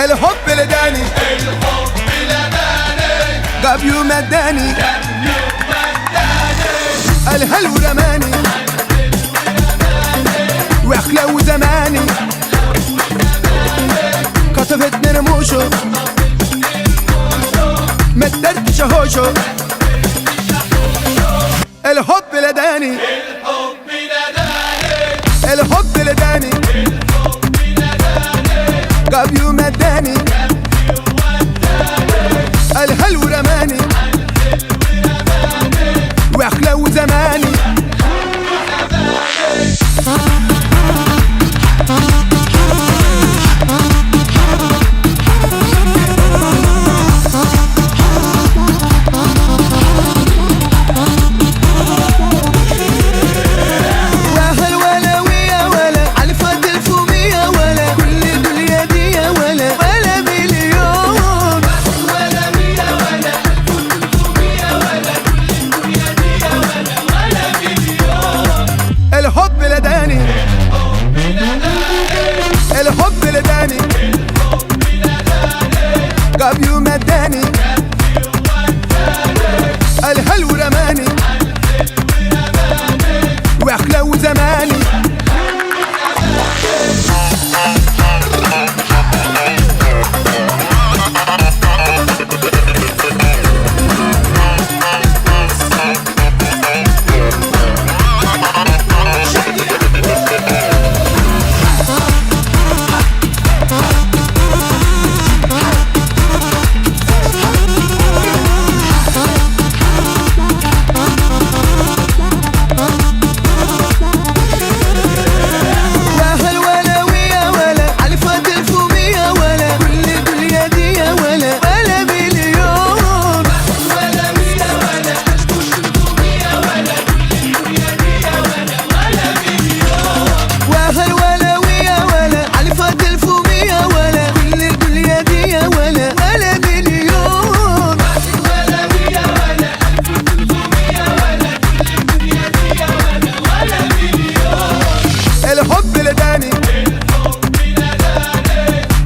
الحب لداني الحب لداني جاب يوم اداني كم يوم اداني الهلو رماني واخلو زماني كتفت نرموشو ما قدرتش اهوشو الحب لداني الحب لداني الحب لداني الحب لداني جاب يوم اداني كم يوم اداني الهلو رماني واخلو زماني وهل ولا ويا ولا عالفات الفومية ولا كل دنيا دي ولا ولا مليون ولا مية ولا 1300 ولا كل الدنيا دي ولا ولا مليون الحب لداني الحب لداني الحب لداني جاب يوم اداني كم يوم اداني الهلو رماني واخلو زماني وهل ولا ويا ولا عالفات الفومية ولا كل دنيا دي ولا ولا مليون ولا مية ولا 1300 ولا كل الدنيا دي ولا ولا مليون وهل ولا ويا ولا عالفات الفومية ولا كل الدنيا دي ولا ولا مليون ولا مية ولا 1300 ولا كل الدنيا دي ولا ولا مليون الحب لداني الحب لداني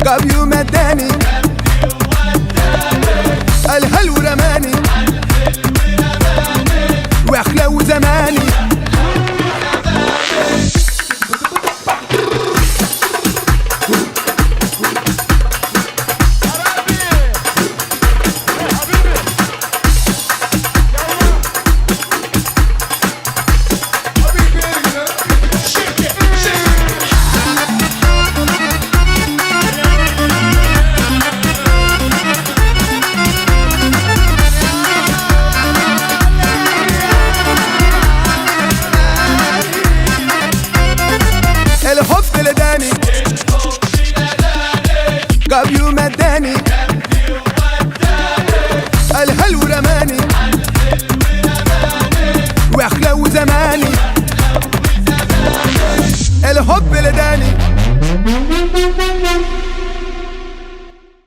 جاب يوم اداني كم يوم اداني الهلو رماني واخلو زماني الحب لداني الحب لداني جاب يوم اداني كم يوم اداني الهلو رماني واخلو زماني.